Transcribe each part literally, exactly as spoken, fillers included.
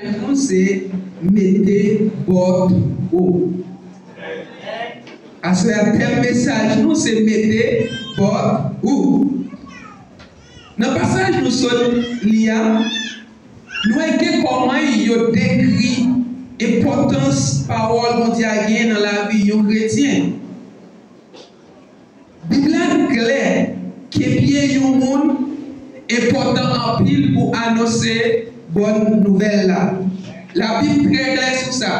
Nou se mete bòt ou. Aswè a, tèm mesaj nou se mete bòt ou. Nan pasaj nou sot li a, nou wè gen kòman yo dekri enpòtans pawòl Bondye a gen nan lavi yon kretyen. Bib la klè ke pye yon moun enpòtan anpil pou anonse bòn nouvèl la. Labib trè klè sou sa.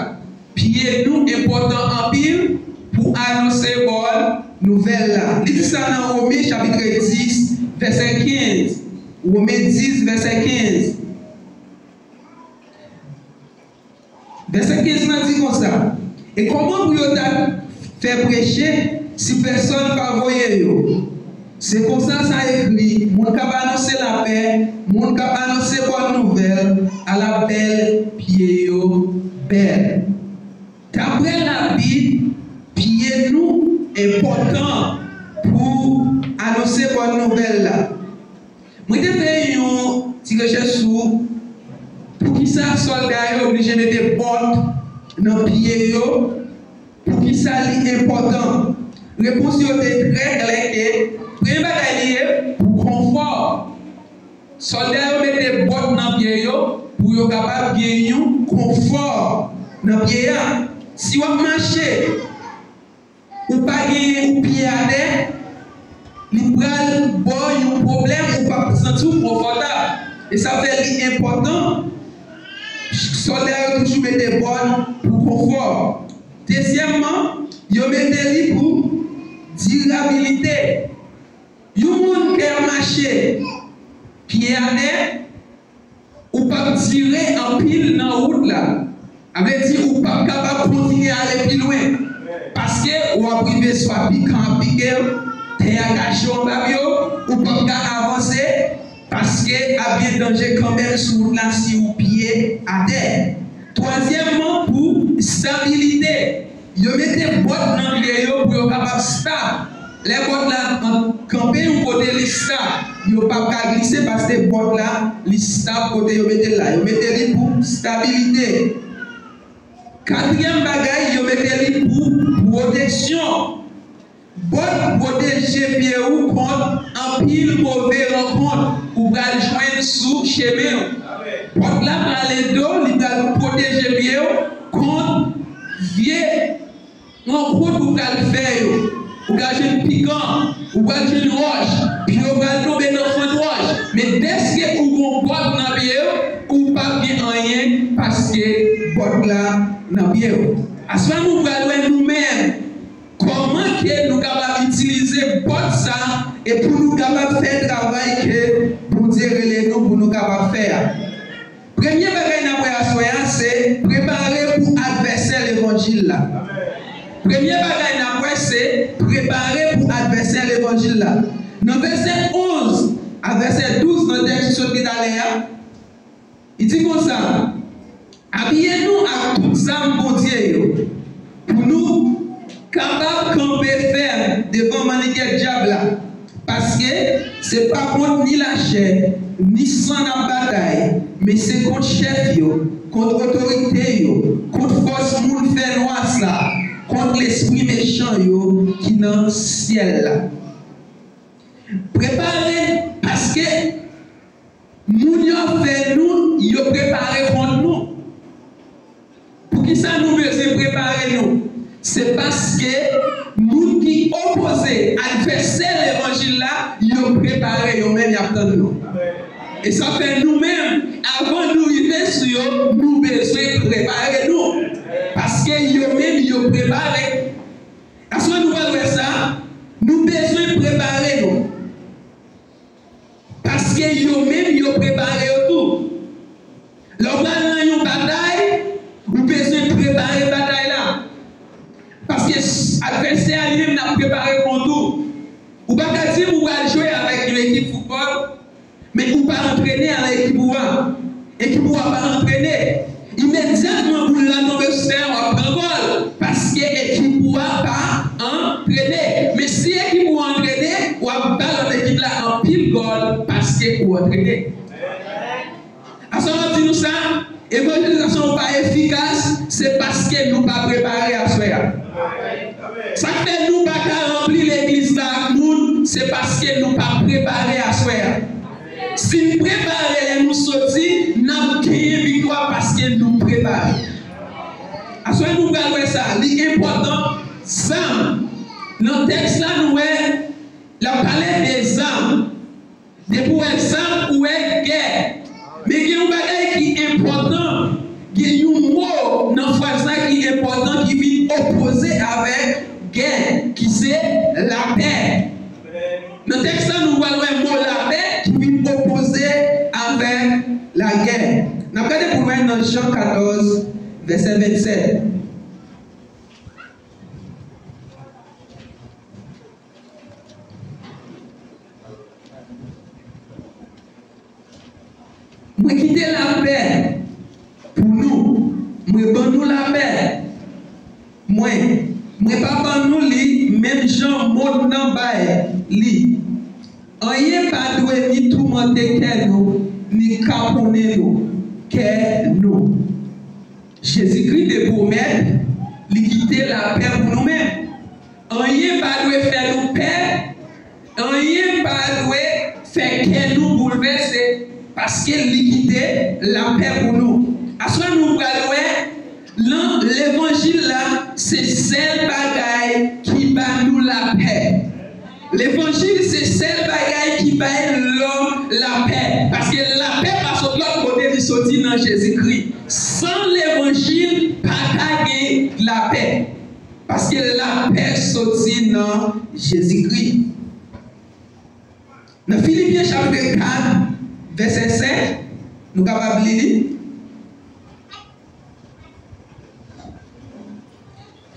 Pye nou enpòtan anpil pou anonse bòn nouvèl la. Li di sa nan Women chapit dis, vèsè kenz. Women dis, vèsè kenz. Vèsè kenz lan di konsa, e kòman pou yo ta fè preche si pèsòn pa voye yo? Se konsa sa ekri, moun k ap anonse lapè, moun k ap anonse bòn nouvèl, ala bèl pye yo bèl. Daprè Labib, pye nou enpòtan pou anonse bòn nouvèl la. Mwen te fè yon ti rechèch sou poukisa sòlda yo oblije mete bòt nan pye yo, poukisa li enpòtan. Repons yo te trè klè ke premye bagay li ye pou konfò. Sòlda yo mete bòt nan pye yo pou yo kapab gen yon konfò nan pye a. Si w ap mache, ou pa genyen yon pye atè, li pral ba w yon pwoblèm, ou p ap santi w konfòtab. E sa fè li enpòtan, sòlda yo toujou mete bòt pou konfò. Dezyèmman, yo mete li pou dirabilite. Yon moun k ap mache pye atè, ou p ap dire anpil nan wout la. Sa vle di ou p ap kapab kontinye ale pi lwen. Paske w ap rive swa pikan ap pike w, tè a kache w anba pye w, ou p ap ka avanse, paske ap gen danje kanmenm sou wout la si w pye atè. Twazyèmman, pou stabilite. Yo mete bòt nan pye yo pou yo kapab stab. Lè bòt la kanpe yon kote, li stab. Yo p ap ka glise paske bòt la, li stab kote yo mete l la. Yo mete li pou stabilite. Katriyèm bagay, yo mete li pou pwoteksyon. Bòt pwoteje pye ou kont anpil move rankont ou pral jwenn sou chemen w. Bòt la pral ede w, li pral pwoteje pye w kont vye rankont ou pral fè yo. Ou pral jwenn pikan, ou pral jwenn wòch, pye w pral tonbe nan fwont wòch. Men dèske ou gon bòt nan pye w, ou p ap gen anyen paske bòt la nan pye w. Aswè nou pral wè nou menm kòman ke nou kapab itilize bòt sa e pou nou kapab fè travay ke Bondye rele nou pou nou kapab fè a? Premye bagay n ap wè aswè a, se prepare pou advèsè levanjil la. Premye bagay n ap wè, se prepare pou advèsè levanjil la. Nan vèsè onz a vèsè douz nan tèks nou sot li talè a, li di konsa, abiye nou ak tout zam Bondye yo, pou nou kapab kanpe fèm devan mannigèt dyab la. Paske se pa kont ni lachè, ni san n ap batay, men se kont chèf yo, kont otorite yo, kont fòs moun fènwa sa, kont lespri mechan yo ki nan syèl la. Prepare, paske moun yo ap fè nou, yo prepare kont nou. Poukisa nou bezwen prepare nou? Se paske moun ki opoze, advèsè levanjil la, yo prepare, yo menm y ap tann nou. E sa fè nou menm, avan nou rive sou yo, nou bezwen prepare nou. Paske yo menm, yo prepare. Aswè nou pral wè sa, nou bezwen prepare nou. Paske yo menm, yo prepare yo tou. Lè w pral nan yon batay, ou bezwen prepare batay la. Paske s-, advèsè a li menm l ap prepare kont ou. Ou pa ka di m ou pral jwe avèk yon ekip foutbòl, men ou pa antrene avèk ekip ou a. Ekip ou a pa antrene. Imedyatman boul la tonbe sou teren, w ap pran gòl. Paske ekip ou a pa antrene. Men si ekip ou a antrene, w ap ba lòt ekip la anpil gòl paske ou antrene. Aswè m ap di nou sa, evanjil pa efikas, se paske nou pa prepare aswè a. Sa k fè nou pa ka ranpli legliz la ak moun, se paske nou pa prepare aswè a. Si n prepare lè nou soti, n ap genyen viktwa paske nou prepare. Aswè nou pral wè sa, li enpòtan, zam. Nan tèks la, nou wè, l ap pale de zam. Depi w wè zam, ou wè gè. Men gen yon bagay ki enpòtan, gen yon mo nan fraz la ki enpòtan, ki vin opoze avèk gè, ki se lapè. Nan tèks la, nou pral wè mo lapè ki vin opoze avèk lagè. N ap gade pou nou wè nan Jan katòz, vèsè vennsèt. Mwen kite lapè pou nou. Mwen ban nou lapè. Mwen, mwen pa ban nou li menm jan mond nan bay li. Anyen pa dwe ni toumante kè nou, ni kaponnen nou, kè nou. Jezikri te pwomèt li kite lapè pou nou menm. Anyen pa dwe fè nou pè, anyen pa dwe fè kè nou boulvèse, paske li kite lapè pou nou. Aswè nou pral wè, nan levanjil la, se sèl bagay ki ba nou lapè. Levanjil se sèl bagay ki bay lòm lapè. Paske lapè pa sot lòt kote, li soti nan Jezikri. San levanjil, pa ka gen lapè. Paske lapè soti nan Jezikri. Nan Filipyen chapit kat, vèsè sèt, nou kapab li li.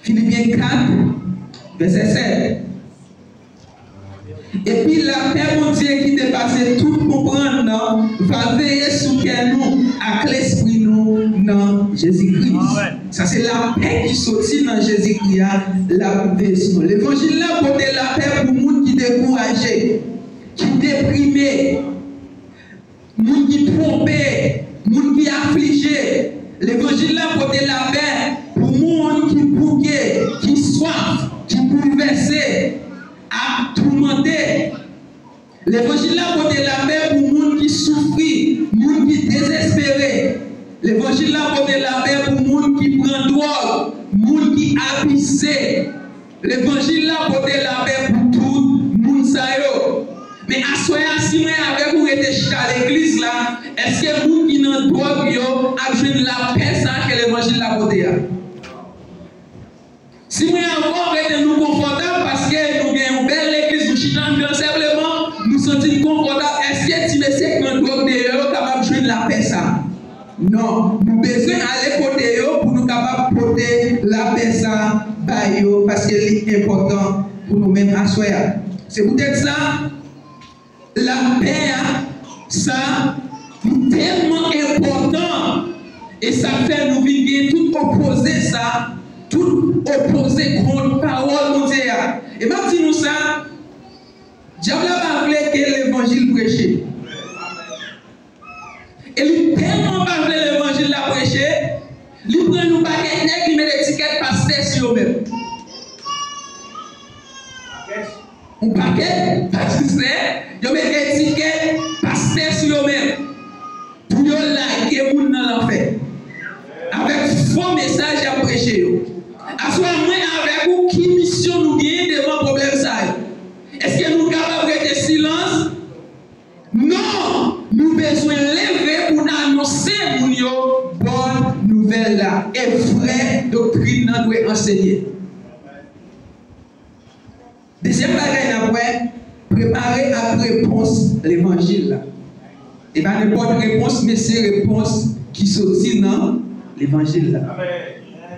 Filipyen kat, vèsè sèt. Epi lapè Bondye ki depase tout konprann nan va veye sou kè nou ak lespri nou nan Jezikri. Amèn. Sa se lapè ki soti nan Jezikri a, l ap veye sou nou. Levanjil la pote lapè pou moun ki dekouraje, ki deprime, moun ki twonpe, moun ki aflije. Levanjil la pote lapè pou moun ki bouke, ki swaf, ki boulvèse, ak toumante. Levanjil la pote lapè pou moun ki soufri, moun ki dezespere. Levanjil la pote lapè pou moun ki pran dwòg, moun ki abize. Levanjil la pote lapè pou tout moun sa yo. Men aswè a, si mwen avèk ou rete chita legliz la, èske moun ki nan dwòg yo ap jwenn lapè sa ke levanjil la pote a? Si mwen avè w rete nou konfòtab paske nou gen yon bèl legliz, nou chita anndan senpleman, nou santi n konfòtab, èske ti mesye k nan dwòg deyò yo kapab jwenn lapè sa? Non, nou bezwen ale kote yo pou nou kapab pote lapè sa ba yo, paske li enpòtan pou nou menm aswè a. Se poutèt sa, lapè a, sa, li tèlman enpòtan, e sa fè nou vin gen tout opoze sa, tout opoze kont pawòl Bondye a. E m ap di nou sa, dyab la pa vle ke levanjil preche. E li tèlman pa vle levanjil la preche, li pran yon pakèt nèg, li met etikèt pastè sou yo menm. Yon pakèt pastè, yo met etikèt pastè sou yo menm. Pou yo lage moun nan lanfè. Avèk fo mesaj y ap preche yo. Aswè a, mwen avèk ou, ki misyon nou genyen devan pwoblèm sa yo? Èske nou kapab rete silans? Non! Nou bezwen leve pou n anonse moun yo bòn nouvèl la. E vrè doktrin nan dwe ansenye. Dezyèm bagay n ap wè, prepare ak repons levanjil la. E pa nenpòt repons, men se repons ki soti nan levanjil la.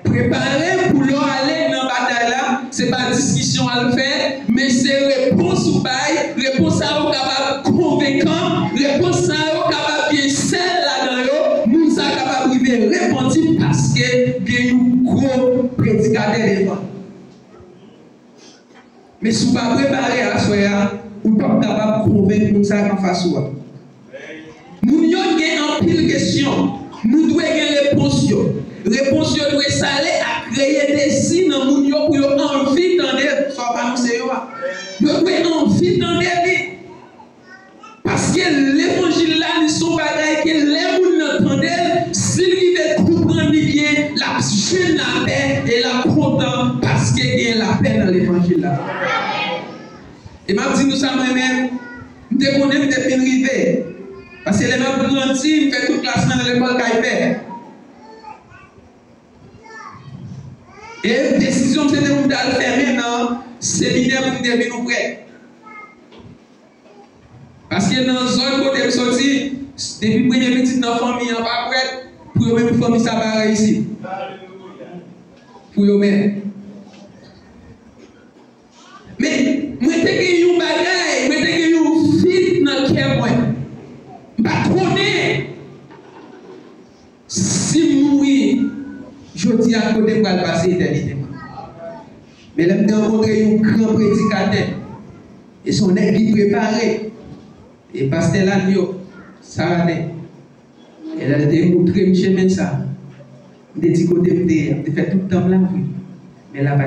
Prepare pou lè w ale nan batay la, se pa diskisyon w al fè, men se repons ou bay, repons sa yo kapab konvenkan, repons sa yo kapab gen sèl ladan yo, moun sa kapab rive repanti paske gen yon gwo predikatè devan. Men si w pa prepare aswè a, ou p ap kapab konvenk moun sa k anfas ou a. Moun yo gen anpil kesyon. Nou dwe gen repons yo. Esale a kreye dezi nan moun yo pou yo anvi tande sa w ap anonse yo a. Yo dwe anvi tande li. Paske levanjil la, li se yon bagay ke lè moun nan tande l, si l rive konprann li byen, l ap jwenn lapè e l ap kontan paske gen lapè nan levanjil la. E m ap di nou sa mwen menm, m te konnen m te fin rive. Paske lè m ap grandi, m fè tout klas mwen nan lekòl kay pè. E desizyon m se te pou m t al fèmen nan seminè pou m te vin yon prèt. Paske nan zòn kote m soti, depi premye pitit nan fanmi an pa prèt, pou yo menm fanmi sa pa reyisi. Pou yo menm. Men, mwen te gen yon bagay, mwen te gen yon vid nan kè mwen. M pa t konnen si m mouri jodi a, kote m pral pase etènite mwen. Men lè m te rankontre yon gran predikatè, e se yon nèg ki prepare, e pastè Lanyo Saraden. E lè l te montre m chemen sa, m te di kote m te ye, m te fè tout tan m la vre. Men la pa t